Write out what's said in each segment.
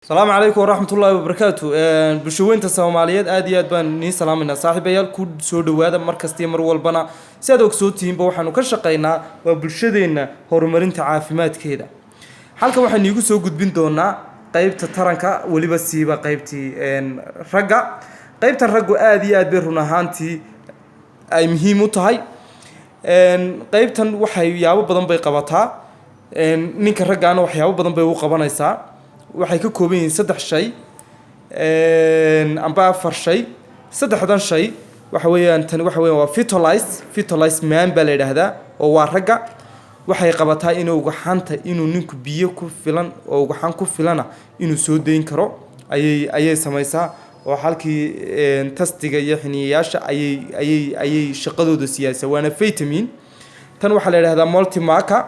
Asalaamu calaykum waraxmatullaahi wabarakaatu. Bulshaweynta Soomaaliyeed, aad iyo aad baan niin salaamaynaa. Saaxiibayaal, ku soo dhawaada mar kasta iyo mar walbana. Si aad ogsootihiinba, waxaanu ka shaqaynaa waa bulshadeenna horumarinta caafimaadkeeda. Halkan waxaan iigu soo gudbin doonaa qeybta taranka, weliba siiba qeybtii ragga. Qeybtan raggu aad iyo aad bay run ahaantii ay muhiim u tahay. Qeybtan waxay yaabo badan bay qabataa. Ninka raggaana waxyaabo badan bay u qabanaysaa. Waxay ka kooban yihiin saddex shay amba afar shay. Saddexdan shay waxa weeyaan, tani waxa weeyaan waa Vitalize. Vitalize Man baa la yidhaahdaa oo waa ragga. Waxay qabataa inuu ugaxanta, inuu ninku biyo ku filan oo ugaxan ku filana inuu soo dayn karo ayay samaysaa, oo halkii tastiga iyo xiniyayaasha ayay shaqadooda siyaasa, waana vitamin. Tan waxaa la yidhahdaa Multimaca.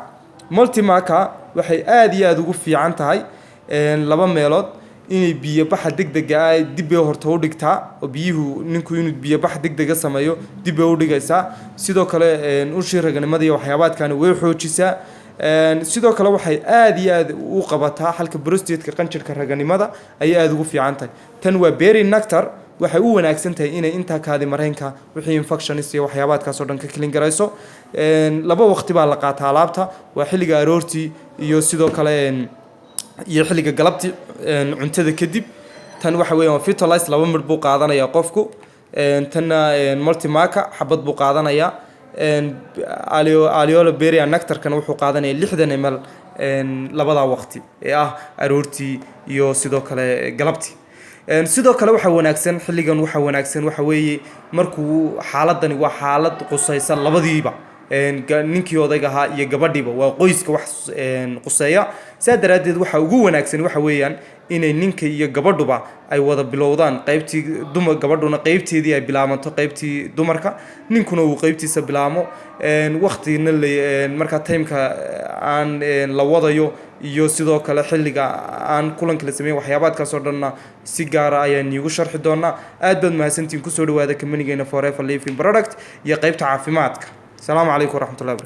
Multimaca waxay aad iyo aada ugu fiican tahay laba meelood: inay biyo baxa degdega ah dib bay horta u dhigtaa, oo biyuhu ninku inuu biyo bax degdega sameeyo dib bay u dhigaysaa. Sidoo kale ushii raganimada iyo waxyaabaadkani way xoojisaa. Sidoo kale waxay aad iyo aad u qabataa xalka prostate-ka, qanjirka raganimada ayay aada ugu fiican tahay. Tan waa Berry Nectar. Waxay u wanaagsan tahay inay intaa kaadi mareenka wixii infections iyo waxyaabaadkaas oo dhan ka clean garayso. Laba waqti baa la qaataa alaabta: waa xilliga aroortii iyo sidoo kale iyo xilliga galabti cuntada kadib. Tan waxa weeyaan waa Vitalize, laba midh buu qaadanayaa qofku. Tanna Multimaca xabad buu qaadanayaa. Aliola Berry Nectarkana wuxuu qaadanaya 60 ml labadaa waqti ee ah aroortii iyo sidoo kale galabtii. Sidoo kale waxaa wanaagsan xilligan, waxaa wanaagsan waxa weeye markuu xaaladani waa xaalad qusaysa labadiiba, ninkii odayga ahaa iyo gabadhiiba, waa qoyska wax quseeya. Saa daraaddeed waxa ugu wanaagsan waxa weeyaan inay ninka iyo gabadhuba ay wada bilowdaan. Qaybtii dumar, gabadhuna qaybteedii ay bilaabanto, qaybtii dumarka, ninkuna uu qaybtiisa bilaamo. Waqtina la markaa timeka aan la wadayo iyo sidoo kale xilliga aan kulanka la sameyn, waxyaabaadkaas oo dhanna si gaara ayaan iigu sharxi doonaa. Aad baad mahadsantihiin. Kusoo dhawaada companygeena Forever Living Product iyo qaybta caafimaadka. Asalaamu calaykum waraxmatullahi wabarakatu.